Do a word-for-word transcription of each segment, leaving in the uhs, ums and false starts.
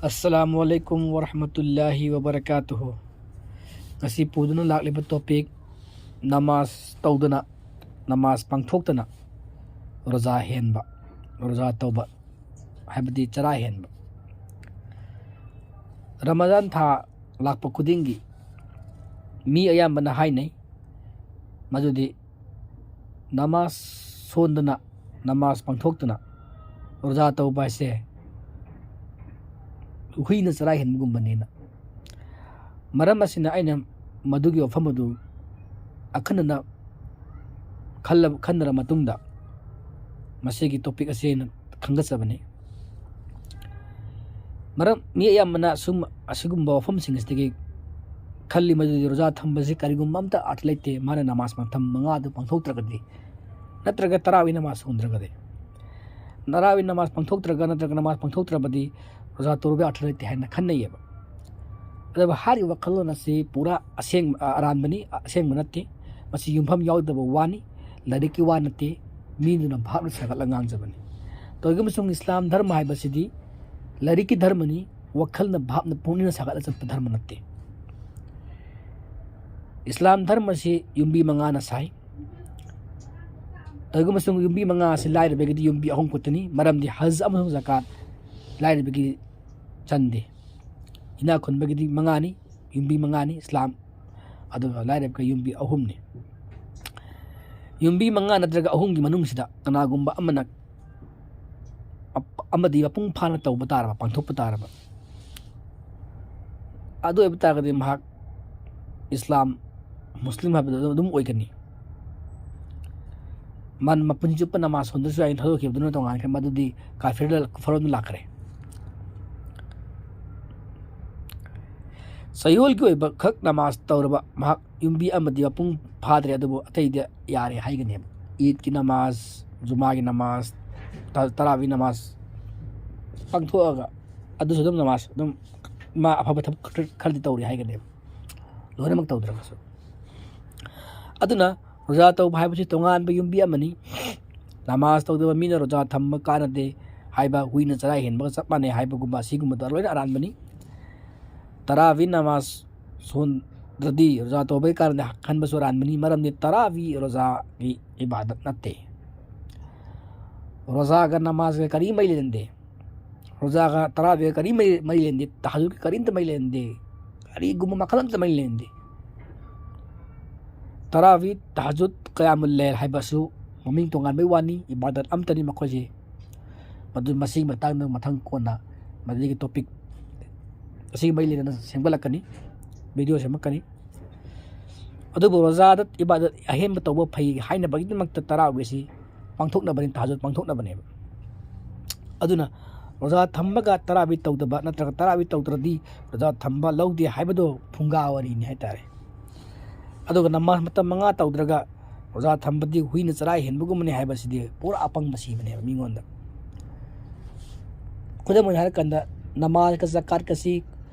ꯑꯁꯂꯥꯃꯨ ꯑꯂꯩꯀꯨꯝ ꯋꯔꯍꯃꯇꯨꯜꯂꯥꯍꯤ ꯋꯕꯔꯀꯥꯇꯨꯍꯨ꯫ ꯉꯁꯤ ꯄꯨꯗꯨꯅ ꯂꯥꯛꯂꯤꯕ ꯇꯣꯄꯤꯛ, ꯅꯃꯥꯖ ꯇꯧꯗꯅ, ꯅꯃꯥꯖ ꯄꯥꯡꯊꯣꯛꯇꯅ ꯔꯣꯖꯥ ꯍꯦꯟꯕ, ꯔꯣꯖꯥ ꯇꯧꯕ ꯍꯥꯏꯕꯗꯤ ꯆꯔꯥ ꯍꯦꯟꯕ꯫ ꯔꯃꯖꯥꯟ ꯊꯥ ꯂꯥꯛꯄ ꯈꯨꯗꯤꯡꯒꯤ ꯃꯤ ꯑꯌꯥꯝꯕꯅ ꯍꯥꯏꯅꯩ ꯃꯗꯨꯗꯤ ꯅꯃꯥꯖ ꯁꯣꯟꯗꯅ, ꯅꯃꯥꯖ ꯄꯥꯡꯊꯣꯛꯇꯅ ꯔꯣꯖꯥ ꯇꯧꯕ ꯍꯥꯏꯁꯦ ꯍꯨꯏꯅ ꯆꯔꯥ ꯍꯦꯟꯕꯒꯨꯝꯕꯅꯦꯅ꯫ ꯃꯔꯝ ꯑꯁꯤꯅ ꯑꯩꯅ ꯃꯗꯨꯒꯤ ꯋꯥꯐꯝ ꯑꯗꯨ ꯑꯈꯟꯅꯅ ꯈꯜꯂꯕ, ꯈꯟꯅꯔ ꯃꯇꯨꯡꯗ ꯃꯁꯤꯒꯤ ꯇꯣꯄꯤꯛ ꯑꯁꯤ ꯑꯩꯅ ꯈꯟꯒꯠꯆꯕꯅꯤ꯫ ꯃꯔꯝ, ꯃꯤ ꯑꯌꯥꯝꯕꯅ ꯁꯨꯝ ꯑꯁꯤꯒꯨꯝꯕ ꯋꯥꯐꯝꯁꯤꯡ ꯑꯁꯤꯗꯒꯤ ꯈꯜꯂꯤ ꯃꯗꯨꯗꯤ ꯔꯣꯖꯥ ꯊꯝꯕꯁꯤ ꯀꯔꯤꯒꯨꯝꯕ ꯑꯝꯇ ꯑꯥꯔꯊ ꯂꯩꯇꯦ, ꯃꯥꯅ ꯅꯃꯥꯖ ꯃꯇꯝ ꯃꯉꯥ ꯑꯗꯨ ꯄꯥꯡꯊꯣꯛꯇ꯭ꯔꯒꯗꯤ, ꯅꯠꯇ꯭ꯔꯒ ꯇꯔꯥꯋꯤ ꯅꯃꯥꯖ ꯁꯣꯟꯗ꯭ꯔꯒꯗꯤ꯫ ꯇꯔꯥꯋꯤ ꯅꯃꯥꯖ ꯄꯥꯡꯊꯣꯛꯇ꯭ꯔꯒ, ꯅꯠꯇ꯭ꯔꯒ ꯅꯃꯥꯖ ꯄꯥꯡꯊꯣꯛꯇ꯭ꯔꯕꯗꯤ ꯔꯣꯖꯥ ꯇꯧꯔꯨꯕ ꯑꯥꯔꯊ ꯂꯩꯇꯦ ꯍꯥꯏꯅ ꯈꯟꯅꯩꯌꯦꯕ꯫ ꯑꯗꯨꯕꯨ ꯍꯥꯏꯔꯤꯕ ꯋꯥꯈꯜꯂꯣꯟ ꯑꯁꯤ ꯄꯨꯔꯥ ꯑꯁꯦꯡ-, ꯑ-, ꯑꯔꯥꯟꯕꯅꯤ, ꯑꯁꯦꯡꯕ ꯅꯠꯇꯦ꯫ ꯃꯁꯤ ꯌꯨꯝꯐꯝ ꯌꯥꯎꯗꯕ ꯋꯥꯅꯤ, ꯂꯥꯏꯔꯤꯛꯀꯤ ꯋꯥ ꯅꯠꯇꯦ, ꯃꯤꯗꯨꯅ ꯚꯥꯞꯅ ꯁꯥꯒꯠꯂꯒ ꯉꯥꯡꯖꯕꯅꯤ꯫ ꯇꯧꯏꯒꯨꯝꯕꯁꯨꯡ ꯏꯁꯂꯥꯝ ꯙꯔꯃ ꯍꯥꯏꯕꯁꯤꯗꯤ ꯂꯥꯏꯔꯤꯛꯀꯤ ꯙꯔꯃꯅꯤ, ꯋꯥꯈꯜꯅ ꯚꯥꯞꯅ ꯄꯨꯛꯅꯤꯡꯅ ꯁꯥꯒꯠꯂ ꯆꯠꯄ ꯙꯔꯃ ꯅꯠꯇꯦ꯫ ꯏꯁꯂꯥꯝ ꯙꯔꯃꯁꯤ ꯌꯨꯝꯕꯤ ꯃꯉꯥꯅ ꯁꯥꯏ꯫ ꯇꯧꯏꯒꯨꯝꯕꯁꯨꯡ ꯌꯨꯝꯕꯤ ꯃꯉꯥ ꯑꯁꯤ ꯂꯥꯏꯔꯕꯒꯤꯗꯤ ꯌꯨꯝꯕꯤ ꯑꯍꯨꯝ ꯈꯛꯇꯅꯤ, ꯃꯔꯝꯗꯤ ꯍꯖ ꯑꯃꯁꯨꯡ ꯖꯀꯥꯠ ꯂꯥꯏꯔꯕꯒꯤ ꯆꯟꯗꯦ꯫ ꯏꯅꯥꯛ ꯈꯨꯟꯕꯒꯤꯗꯤ ꯃꯉꯥꯅꯤ, ꯌꯨꯝꯕꯤ ꯃꯉꯥꯅꯤ ꯏꯁꯂꯥꯝ, ꯑꯗꯨꯒ ꯂꯥꯏꯔꯕꯒꯤ ꯌꯨꯝꯕꯤ ꯑꯍꯨꯝꯅꯤ꯫ ꯌꯨꯝꯕꯤ ꯃꯉꯥ ꯅꯠꯇ꯭ꯔꯒ ꯑꯍꯨꯝꯒꯤ ꯃꯅꯨꯡꯁꯤꯗ ꯀꯅꯥꯒꯨꯝꯕ ꯑꯃꯅ ꯑꯞ-, ꯑꯃꯗꯤ ꯃꯄꯨꯡ ꯐꯥꯅ ꯇꯧꯕ ꯇꯥꯔꯕ, ꯄꯥꯡꯊꯣꯛꯄ ꯇꯥꯔꯕ, ꯑꯗꯨ ꯑꯣꯏꯕ ꯇꯥꯔꯒꯗꯤ ꯃꯍꯥꯛ ꯏꯁꯂꯥꯝ, ꯃꯨꯁꯂꯤꯝ ꯍꯥꯏꯕꯗꯨ ꯑꯗꯨꯝ ꯑꯣꯏꯒꯅꯤ꯫ ꯃꯥꯅ ꯃꯄꯨꯟꯁꯤ ꯆꯨꯞꯄ ꯅꯃꯥꯖ ꯁꯣꯟꯗ꯭ꯔꯁꯨ ꯌꯥꯏꯅ ꯊꯥꯗꯣꯛꯈꯤꯕꯗꯨꯅ ꯇꯣꯉꯥꯟꯈ꯭ꯔꯦ, ꯃꯗꯨꯗꯤ ꯀꯥꯐꯤꯔꯗ, ꯀꯨꯐꯔꯗ ꯂꯥꯛꯈ꯭ꯔꯦ꯫ ꯆꯌꯣꯜꯒꯤ ꯑꯣꯏꯕ ꯈꯛ ꯅꯃꯥꯖ ꯇꯧꯔꯕ ꯃꯍꯥꯛ ꯌꯨꯝꯕꯤ ꯑꯃꯗꯤ ꯃꯄꯨꯡ ꯐꯥꯗ꯭ꯔꯦ, ꯑꯗꯨꯕꯨ ꯑꯇꯩꯗꯤ ꯌꯥꯔꯦ ꯍꯥꯏꯒꯅꯦꯕ꯫ ꯏꯗꯀꯤ ꯅꯃꯥꯖ, ꯖꯨꯃꯥꯒꯤ ꯅꯃꯥꯖ, ꯇ-, ꯇꯔꯥꯕꯤ ꯅꯃꯥꯖ ꯄꯥꯡꯊꯣꯛꯑꯒ ꯑꯗꯨꯁꯨ ꯑꯗꯨꯝ ꯅꯃꯥꯖ ꯑꯗꯨꯝ ꯃꯥ ꯑꯐꯕ ꯊꯕꯛ ꯈꯔ-, ꯈꯔꯗꯤ ꯇꯧꯔꯤ ꯍꯥꯏꯒꯅꯦꯕ, ꯂꯣꯏꯅꯃꯛ ꯇꯧꯗ꯭ꯔꯒꯁꯨ꯫ ꯑꯗꯨꯅ ꯔꯣꯖꯥ ꯇꯧꯕ ꯍꯥꯏꯕꯁꯤ ꯇꯣꯉꯥꯟꯕ ꯌꯨꯝꯕꯤ ꯑꯃꯅꯤ꯫ ꯅꯃꯥꯖ ꯇꯧꯗꯕ ꯃꯤꯅ ꯔꯣꯖꯥ ꯊꯝꯕ ꯀꯥꯟꯅꯗꯦ꯫ ꯍꯥꯏꯕ ꯍꯨꯏꯅ ꯆꯔꯥ ꯍꯦꯟꯕꯒ ꯆꯞ ꯃꯥꯟꯅꯩ ꯍꯥꯏꯕꯒꯨꯝꯕ ꯑꯁꯤꯒꯨꯝꯕꯗꯣ ꯂꯣꯏꯅ ꯑꯔꯥꯟꯕꯅꯤ꯫ ꯇꯔꯥꯕꯤ ꯅꯃꯥꯖ ꯁꯣꯟꯗ꯭ꯔꯗꯤ ꯔꯣꯖꯥ ꯇꯧꯕꯒꯤ ꯀꯥꯟꯗ ꯈꯟꯕꯁꯨ ꯑꯔꯥꯟꯕꯅꯤ꯫ ꯃꯔꯝꯗꯤ ꯇꯔꯥꯕꯤ ꯔꯣꯖꯥꯒꯤ ꯏꯕꯥꯗꯠ ꯅꯠꯇꯦ꯫ ꯔꯣꯖꯥꯒ ꯅꯃꯥꯖꯒ ꯀꯔꯤ ꯃꯔꯤ ꯂꯩꯅꯗꯦ꯫ ꯔꯣꯖꯥꯒ ꯇꯔꯥꯕꯤꯒ ꯀꯔꯤ ꯃꯔꯤ, ꯃꯔꯤ ꯂꯩꯅꯗꯦ꯫ ꯇꯍꯖꯨꯗꯀ ꯀꯔꯤꯝꯇ ꯃꯔꯤ ꯂꯩꯅꯗꯦ꯫ ꯀꯔꯤꯒꯨꯝꯕ ꯃꯈꯜ ꯑꯃꯇ ꯃꯔꯤ ꯂꯩꯅꯗꯦ꯫ ꯇꯔꯥꯕꯤ, ꯇꯍꯖꯨꯗ, ꯀꯌꯥꯃꯨꯜ ꯂꯩꯜ ꯍꯥꯏꯕꯁꯨ ꯃꯃꯤꯡ ꯇꯣꯉꯥꯟꯕꯒꯤ ꯋꯥꯅꯤ, ꯏꯕꯥꯗꯠ ꯑꯃꯠꯇꯅꯤ ꯃꯈꯣꯏꯁꯦ꯫ ꯃꯗꯨ, ꯃꯁꯤꯒꯤ ꯃꯇꯥꯡꯗ ꯃꯊꯪ ꯀꯣꯟꯅ ꯃꯗꯨꯒꯤ ꯇꯣꯄꯤꯛ ꯑꯁꯤꯒ ꯃꯔꯤ ꯂꯩꯅꯅ ꯁꯦꯝꯒꯠꯂꯛꯀꯅꯤ, ꯚꯤꯗꯤꯑꯣ ꯁꯦꯝꯂꯛꯀꯅꯤ꯫ ꯑꯗꯨꯕꯨ ꯔꯣꯖꯥꯗ ꯏꯕꯥꯗꯠ ꯑꯍꯦꯟꯕ ꯇꯧꯕ ꯐꯩ ꯍꯥꯏꯅꯕꯒꯤꯗꯃꯛꯇ ꯇꯔꯥꯕꯤꯁꯤ ꯄꯥꯡꯊꯣꯛꯅꯕꯅꯤ, ꯇꯍꯖꯨꯗ ꯄꯥꯡꯊꯣꯛꯅꯕꯅꯦꯕ꯫ ꯑꯗꯨꯅ ꯔꯣꯖꯥ ꯊꯝꯕꯒ ꯇꯔꯥꯕꯤ ꯇꯧꯗꯕ ꯅꯠꯇ꯭ꯔꯒ ꯇꯔꯥꯕꯤ ꯇꯧꯗ꯭ꯔꯗꯤ ꯔꯣꯖꯥ ꯊꯝꯕ ꯂꯧꯗꯦ ꯍꯥꯏꯕꯗꯣ ꯐꯨꯡꯒꯥ ꯋꯥꯔꯤꯅꯤ ꯍꯥꯏꯇꯥꯔꯦ꯫ ꯑꯗꯨꯒ ꯅꯃꯥꯖ ꯃꯇꯝ ꯃꯉꯥ ꯇꯧꯗ꯭ꯔꯒ ꯔꯣꯖꯥ ꯊꯝꯕꯗꯤ ꯍꯨꯏꯅ ꯆꯔꯥ ꯍꯦꯟꯕꯒꯨꯝꯕꯅꯤ ꯍꯥꯏꯕꯁꯤꯗꯤ ꯄꯨꯔꯥ ꯑꯄꯪꯕ ꯁꯤꯕꯅꯦꯕ ꯃꯤꯉꯣꯟꯗ꯫ ꯈꯨꯗꯝ ꯑꯣꯏꯅ ꯍꯥꯏꯔꯀꯥꯟꯗ ꯅꯃꯥꯖꯀ ꯖꯀꯥꯠꯀꯁꯤ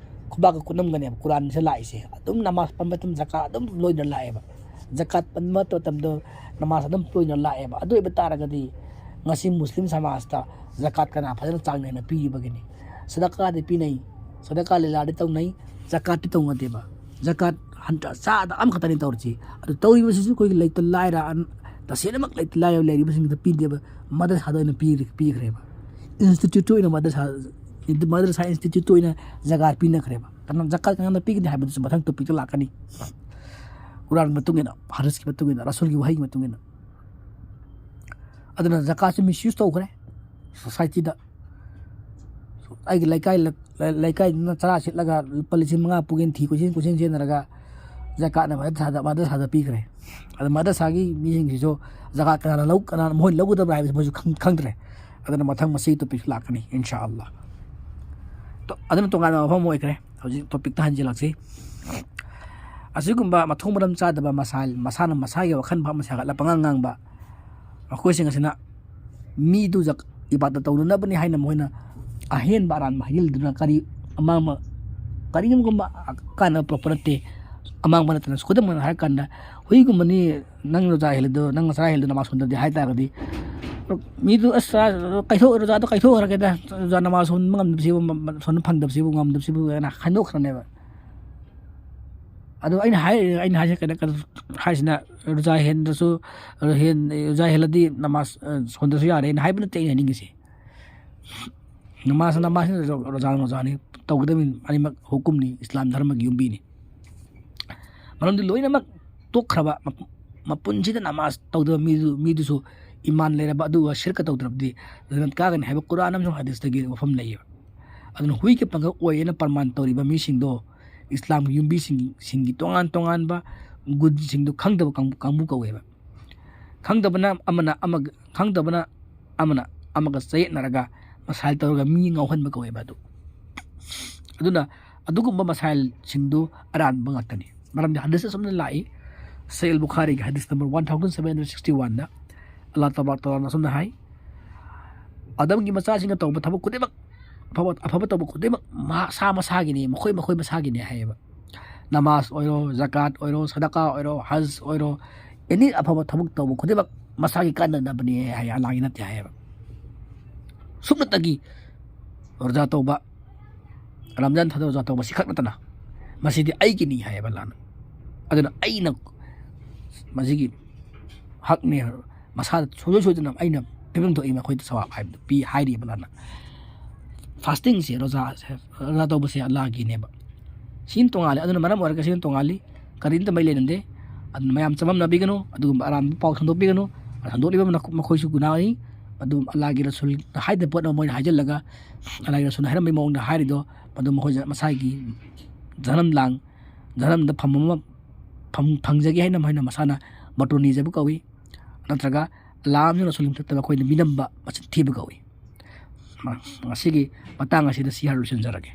ꯈꯨꯕꯥꯛꯀ ꯈꯨꯅꯝꯒꯅꯦꯕ ꯀꯨꯔꯥꯟꯁꯤꯗ ꯂꯥꯛꯏꯁꯦ꯫ ꯑꯗꯨꯝ ꯅꯃꯥꯖ ꯄꯟꯕ ꯃꯇꯝ ꯖꯀꯥꯠ ꯑꯗꯨꯝ ꯂꯣꯏꯅ ꯂꯥꯛꯑꯦꯕ꯫ ꯖꯀꯥꯠ ꯄꯟꯕ ꯃꯇꯝꯗ ꯅꯃꯥꯖ ꯑꯗꯨꯝ ꯂꯣꯏꯅ ꯂꯥꯛꯑꯦꯕ꯫ ꯑꯗꯨ ꯑꯣꯏꯕ ꯇꯥꯔꯒꯗꯤ ꯉꯁꯤ ꯃꯨꯁꯂꯤꯝ ꯁꯃꯥꯖꯇ ꯖꯀꯥꯠ ꯀꯅꯥ ꯐꯖꯅ ꯆꯥꯡ ꯅꯥꯏꯅ ꯄꯤꯔꯤꯕꯒꯤꯅꯤ? ꯁꯗꯀꯥꯗꯤ ꯄꯤꯅꯩ, ꯁꯗꯀꯥ ꯂꯤꯂꯥꯗꯤ ꯇꯧꯅꯩ, ꯖꯀꯥꯠꯇꯤ ꯇꯧꯅꯗꯦꯕ꯫ ꯖꯀꯥꯠ ꯍꯟꯗꯛ ꯆꯥꯗ ꯑꯃꯈꯛꯇꯅꯤ ꯇꯧꯔꯤꯁꯤ꯫ ꯑꯗꯨ ꯇꯧꯔꯤꯕꯁꯤꯁꯨ ꯑꯩꯈꯣꯏꯒꯤ ꯂꯩꯇ ꯂꯥꯏꯔ, ꯑꯟ-, ꯇꯁꯦꯡꯅꯃꯛ ꯂꯩꯇ ꯂꯥꯏꯔ ꯂꯩꯔꯤꯕꯁꯤꯡꯗ ꯄꯤꯗꯦꯕ, ꯃꯗꯔꯁꯥꯗ ꯑꯣꯏꯅ ꯄꯤ-, ꯄꯤꯈ꯭ꯔꯦꯕ꯫ ꯏꯟꯁꯇꯤꯇ꯭ꯌꯨꯠꯇ ꯑꯣꯏꯅ ꯃꯗꯔꯁꯥ, ꯃꯗꯔꯁꯥ ꯏꯟꯁꯇꯤꯇ꯭ꯌꯨꯠꯇ ꯑꯣꯏꯅ ꯖꯀꯥꯠ ꯄꯤꯅꯈ꯭ꯔꯦꯕ꯫ ꯀꯅꯥ ꯖꯀꯥꯠ ꯀꯅꯥꯅ ꯄꯤꯒꯅꯤ ꯍꯥꯏꯕꯗꯨꯁꯨ ꯃꯊꯪ ꯇꯣꯄꯤꯛꯇ ꯂꯥꯛꯀꯅꯤ꯫ ꯀꯨꯔꯥꯟꯒꯤ ꯃꯇꯨꯡ ꯏꯟꯅ, ꯍꯗꯤꯁꯀꯤ ꯃꯇꯨꯡ ꯏꯟꯅ, ꯔꯁꯨꯜꯒꯤ ꯋꯥꯍꯩꯒꯤ ꯃꯇꯨꯡ ꯏꯟꯅ꯫ ꯑꯗꯨꯅ ꯖꯀꯥꯠꯁꯦ ꯃꯤꯁꯌꯨꯁ ꯇꯧꯈ꯭ꯔꯦ ꯁꯣꯁꯥꯏꯇꯤꯗ꯫ ꯑꯩꯒꯤ ꯂꯩꯀꯥꯏ, ꯂꯩꯀꯥꯏꯗꯨꯅ ꯆꯔꯥ ꯁꯤꯠꯂꯒ ꯂꯨꯄꯥ ꯂꯤꯁꯤꯡ ꯃꯉꯥ ꯄꯨꯒꯦꯅ ꯊꯤ ꯀꯣꯏꯆꯦꯟ ꯀꯣꯏꯆꯦꯟ ꯆꯦꯟꯅꯔꯒ ꯖꯀꯥꯠꯅ ꯃꯗꯔꯁꯥꯗ, ꯃꯗꯔꯁꯥꯗ ꯄꯤꯈ꯭ꯔꯦ꯫ ꯑꯗ ꯃꯗꯔꯁꯥꯒꯤ ꯃꯤꯁꯤꯡꯁꯤꯁꯨ ꯖꯀꯥꯠ ꯀꯅꯥꯅ ꯂꯧ-, ꯀꯅꯥꯅ ꯃꯈꯣꯏꯅ ꯂꯧꯒꯗꯕ꯭ꯔꯥ ꯍꯥꯏꯕꯁꯤ ꯃꯣꯏꯁꯨ ꯈꯪ-, ꯈꯪꯗ꯭ꯔꯦ꯫ ꯑꯗꯨꯅ ꯃꯊꯪ ꯃꯁꯤꯒꯤ ꯇꯣꯄꯤꯛꯁꯨ ꯂꯥꯛꯀꯅꯤ, ꯏꯟꯁꯥ ꯑꯜꯂꯥ꯫ ꯇꯣ-, ꯑꯗꯨꯅ ꯇꯣꯉꯥꯟꯕ ꯃꯐꯝ ꯑꯃ ꯑꯣꯏꯈ꯭ꯔꯦ꯫ ꯍꯧꯖꯤꯛ ꯇꯣꯄꯤꯛꯇ ꯍꯟꯖꯤꯜꯂꯛꯁꯤ꯫ ꯑꯁꯤꯒꯨꯝꯕ ꯃꯊꯣꯡ ꯃꯔꯝ ꯆꯥꯗꯕ ꯃꯁꯥ, ꯃꯁꯥꯅ ꯃꯁꯥꯒꯤ ꯋꯥꯈꯜ ꯚꯥꯞ ꯑꯃ ꯁꯥꯒꯠꯂ ꯄꯉꯥꯡ ꯉꯥꯡꯕ, ꯃꯈꯣꯏꯁꯤꯡ ꯑꯁꯤꯅ ꯃꯤꯗꯨ ꯖꯛ-, ꯏꯕꯥꯗꯠ ꯇꯧꯅꯅꯕꯅꯤ ꯍꯥꯏꯅ ꯃꯈꯣꯏꯅ ꯑꯍꯦꯟꯕ ꯑꯔꯥꯟꯕ ꯍꯥꯏꯖꯤꯜꯗꯨꯅ ꯀꯔꯤ ꯑꯃꯥꯡꯕ, ꯀꯔꯤꯒꯨꯝꯕ ꯀꯥꯟꯅꯕ ꯄꯨꯔꯛꯄ ꯅꯠꯇꯦ, ꯑꯃꯥꯡꯕ ꯅꯠꯇꯅ꯫ ꯈꯨꯗꯝ ꯑꯣꯏꯅ ꯍꯥꯏꯔꯀꯥꯟꯗ, ꯍꯨꯏꯒꯨꯝꯕꯅꯤ, ꯅꯪ ꯔꯣꯖꯥ ꯍꯦꯜꯂꯤꯗꯣ, ꯅꯪ ꯆꯔꯥ ꯍꯦꯜꯂꯤꯗꯣ ꯅꯃꯥꯖ ꯁꯣꯟꯗ꯭ꯔꯗꯤ ꯍꯥꯏ ꯇꯥꯔꯒꯗꯤ, ꯃꯤꯗꯨ ꯑꯁ ꯀꯥꯏꯊꯣꯛ ꯔꯣꯖꯥꯗꯣ ꯀꯥꯏꯊꯣꯛꯈ꯭ꯔꯒꯦꯗ, ꯔꯣꯖꯥ ꯅꯃꯥꯖ ꯁꯣꯟꯕ ꯉꯝꯗꯕꯁꯤꯕꯨ, ꯁꯣꯟꯕ ꯐꯪꯗꯕꯁꯤꯕꯨ, ꯉꯝꯗꯕꯁꯤꯕꯨ ꯍꯥꯏꯅ ꯈꯟꯗꯣꯛꯈ꯭ꯔꯅꯦꯕ꯫ ꯑꯗꯣ ꯑꯩꯅ ꯍꯥꯏ ꯑꯩꯅ ꯍꯥꯏꯁꯦ ꯀꯩꯅꯣ ꯀꯩꯅꯣ ꯍꯥꯏꯁꯤꯅ, ꯔꯣꯖꯥ ꯍꯦꯟꯗ꯭ꯔꯁꯨ, ꯍꯦꯟ ꯔꯣꯖꯥ ꯍꯦꯜꯂꯗꯤ ꯅꯃꯥꯖ ꯁꯣꯟꯗ꯭ꯔꯁꯨ ꯌꯥꯔꯦꯅ ꯍꯥꯏꯕ ꯅꯠꯇꯦ ꯑꯩꯅ ꯍꯥꯏꯅꯤꯡꯉꯤꯁꯦ꯫ ꯅꯃꯥꯖ ꯅꯃꯥꯖꯅꯤ, ꯔꯣꯖꯥ ꯔꯣꯖꯥꯅꯤ, ꯇꯧꯒꯗꯕꯅꯤ꯫ ꯑꯅꯤꯃꯛ ꯍꯨꯀꯨꯝꯅꯤ, ꯏꯁꯂꯥꯝ ꯙꯔꯃꯒꯤ ꯌꯨꯝꯕꯤꯅꯤ꯫ ꯃꯔꯝꯗꯤ ꯂꯣꯏꯅꯃꯛ ꯇꯣꯛꯈ꯭ꯔꯕ, ꯃꯄꯨꯟꯁꯤꯗ ꯅꯃꯥꯖ ꯇꯧꯗꯕ ꯃꯤꯗꯨ ꯃꯤꯗꯨꯁꯨ ꯏꯃꯥꯟ ꯂꯩꯔꯕ, ꯑꯗꯨꯒ ꯁꯤꯔꯀ ꯇꯧꯗ꯭ꯔꯕꯗꯤ ꯖꯟꯅꯠ ꯀꯥꯒꯅꯤ ꯍꯥꯏꯕ ꯀꯨꯔꯥꯟ ꯑꯃꯁꯨꯡ ꯍꯗꯤꯁꯇꯒꯤ ꯋꯥꯐꯝ ꯂꯩꯌꯦꯕ꯫ ꯑꯗꯨꯅ ꯍꯨꯏꯒꯤ ꯄꯥꯡꯒꯜ ꯑꯣꯏꯌꯦꯅ ꯄ꯭ꯔꯃꯥꯟ ꯇꯧꯔꯤꯕ ꯃꯤꯁꯤꯡꯗꯣ ꯏꯁꯂꯥꯝꯒꯤ ꯌꯨꯝꯕꯤꯁꯤꯡꯒꯤ ꯇꯣꯉꯥꯟ ꯇꯣꯉꯥꯟꯕ ꯒꯨꯟꯁꯤꯡꯗꯣ ꯈꯪꯗꯕ ꯀꯥꯡꯕꯨ ꯀꯥꯡꯕꯨ ꯀꯧꯋꯦꯕ꯫ ꯈꯪꯗꯕꯅ ꯑꯃꯅ ꯑꯃꯒ ꯈꯪꯗꯕꯅ ꯑꯃꯅ ꯑꯃꯒ ꯆꯌꯦꯠꯅꯔꯒ ꯃꯁꯥꯏꯜ ꯇꯧꯔꯒ ꯃꯤ ꯉꯥꯎꯍꯟꯕ ꯀꯧꯋꯦꯕ ꯑꯗꯨ꯫ ꯑꯗꯨꯅ ꯑꯗꯨꯒꯨꯝꯕ ꯃꯁꯥꯏꯜꯁꯤꯡꯗꯨ ꯑꯔꯥꯟꯕ ꯉꯥꯛꯇꯅꯤ꯫ ꯃꯔꯝꯗꯤ ꯍꯗꯤꯁ ꯑꯁꯨꯝꯅ ꯂꯥꯛꯏ, ꯁꯍꯤꯍ ꯕꯨꯈꯥꯔꯤꯒꯤ ꯍꯗꯤꯁ number one thousand seven hundred sixty ꯋꯥꯟꯗ ꯑꯜꯂꯥꯍ ꯇꯕꯥꯔꯛ ꯇꯥꯂꯥꯅ ꯑꯁꯨꯝꯅ ꯍꯥꯏ, "ꯑꯗꯝꯒꯤ ꯃꯆꯥꯁꯤꯡꯅ ꯇꯧꯕ ꯊꯕꯛ ꯈꯨꯗꯤꯡꯃꯛ, ꯑꯐꯕ ꯑꯐꯕ ꯇꯧꯕ ꯈꯨꯗꯤꯡꯃꯛ ꯃꯁꯥ ꯃꯁꯥꯒꯤꯅꯤ, ꯃꯈꯣꯏ ꯃꯈꯣꯏ ꯃꯁꯥꯒꯤꯅꯤ" ꯍꯥꯏꯌꯦꯕ꯫ ꯅꯃꯥꯖ ꯑꯣꯏꯔꯣ, ꯖꯀꯥꯠ ꯑꯣꯏꯔꯣ, ꯁꯗꯀꯥ ꯑꯣꯏꯔꯣ, ꯍꯖ ꯑꯣꯏꯔꯣ, ꯑꯦꯅꯤ ꯑꯐꯕ ꯊꯕꯛ ꯇꯧꯕ ꯈꯨꯗꯤꯡꯃꯛ ꯃꯁꯥꯒꯤ ꯀꯥꯟꯅꯅꯕꯅꯤ ꯍꯥꯏ, ꯑꯜꯂꯥꯍꯒꯤ ꯅꯠꯇꯦ ꯍꯥꯏꯌꯦꯕ꯫ ꯁꯨꯞꯅꯇꯒꯤ ꯔꯣꯖꯥ ꯇꯧꯕ, ꯔꯝꯖꯥꯟ ꯊꯥꯗ ꯔꯣꯖꯥ ꯇꯧꯕ ꯁꯤꯈꯛ ꯅꯠꯇꯅ ꯃꯁꯤꯗꯤ ꯑꯩꯒꯤꯅꯤ ꯍꯥꯏꯌꯦꯕ ꯑꯜꯂꯥꯍꯅ꯫ ꯑꯗꯨꯅ ꯑꯩꯅ ꯃꯁꯤꯒꯤ ꯍꯛꯅꯦ, ꯃꯁꯥꯗ ꯁꯨꯡꯁꯣꯏ ꯁꯣꯏꯗꯅ ꯑꯩꯅ ꯄꯤꯐꯝ ꯊꯣꯛꯏ ꯃꯈꯣꯏꯗ ꯁꯋꯥꯕ ꯍꯥꯏꯕꯗꯨ ꯄꯤ ꯍꯥꯏꯔꯤꯕ ꯑꯜꯂꯥꯍꯅ꯫ ꯐꯥꯁꯇꯤꯡꯁꯦ, ꯔꯣꯖꯥꯁꯦ, ꯔꯣꯖꯥ ꯇꯧꯕꯁꯦ ꯑꯜꯂꯥꯍꯒꯤꯅꯦꯕ꯫ ꯁꯤꯅ ꯇꯣꯉꯥꯜꯂꯦ꯫ ꯑꯗꯨꯅ ꯃꯔꯝ ꯑꯣꯏꯔꯒ ꯁꯤꯅ ꯇꯣꯉꯥꯜꯂꯤ꯫ ꯀꯔꯤꯝꯇ ꯃꯔꯤ ꯂꯩꯅꯗꯦ꯫ ꯑꯗꯨꯅ ꯃꯌꯥꯝ ꯆꯃꯝꯅꯕꯤꯒꯅꯨ, ꯑꯗꯨꯒꯨꯝꯕ ꯑꯔꯥꯟꯕ ꯄꯥꯎ ꯁꯟꯗꯣꯛꯄꯤꯒꯅꯨ꯫ ꯁꯟꯗꯣꯛꯂꯤꯕ ꯃꯈꯣꯏꯁꯨ ꯒꯨꯅꯥꯅꯤ꯫ ꯑꯗꯨ ꯑꯜꯂꯥꯍꯒꯤ ꯔꯁꯨꯜꯅ ꯍꯥꯏꯗꯕ ꯄꯣꯠ ꯑꯃ ꯃꯣꯏꯅ ꯍꯥꯏꯖꯤꯜꯂꯒ, ꯑꯜꯂꯥꯍꯒꯤ ꯔꯁꯨꯜꯅ ꯍꯥꯏꯔꯝꯕꯒꯤ ꯃꯑꯣꯡꯗ ꯍꯥꯏꯔꯤꯗꯣ, ꯃꯗꯨ ꯃꯈꯣꯏ ꯃꯁꯥꯒꯤ ꯖꯅꯝ ꯂꯥꯡ, ꯖꯅꯝꯗ ꯐꯝ ꯑꯃ ꯐꯪ-, ꯐꯪꯖꯒꯦ ꯍꯥꯏꯅ ꯃꯈꯣꯏꯅ ꯃꯁꯥꯅ ꯃꯇꯣꯟ ꯅꯤꯖꯕ ꯀꯧꯏ꯫ ꯅꯠꯇ꯭ꯔꯒ ꯑꯜꯂꯥꯍ ꯑꯃꯁꯨꯡ ꯔꯁꯨꯜꯒꯤ ꯃꯊꯛꯇ ꯃꯈꯣꯏꯅ ꯃꯤꯅꯝꯕ, ꯃꯆꯤꯟ ꯊꯤꯕ ꯀꯧꯏ꯫ ꯃ-, ꯉꯁꯤꯒꯤ ꯃꯇꯥꯡ ꯑꯁꯤꯗ ꯁꯤ ꯍꯥꯏꯔ ꯂꯣꯏꯁꯤꯟꯖꯔꯒꯦ꯫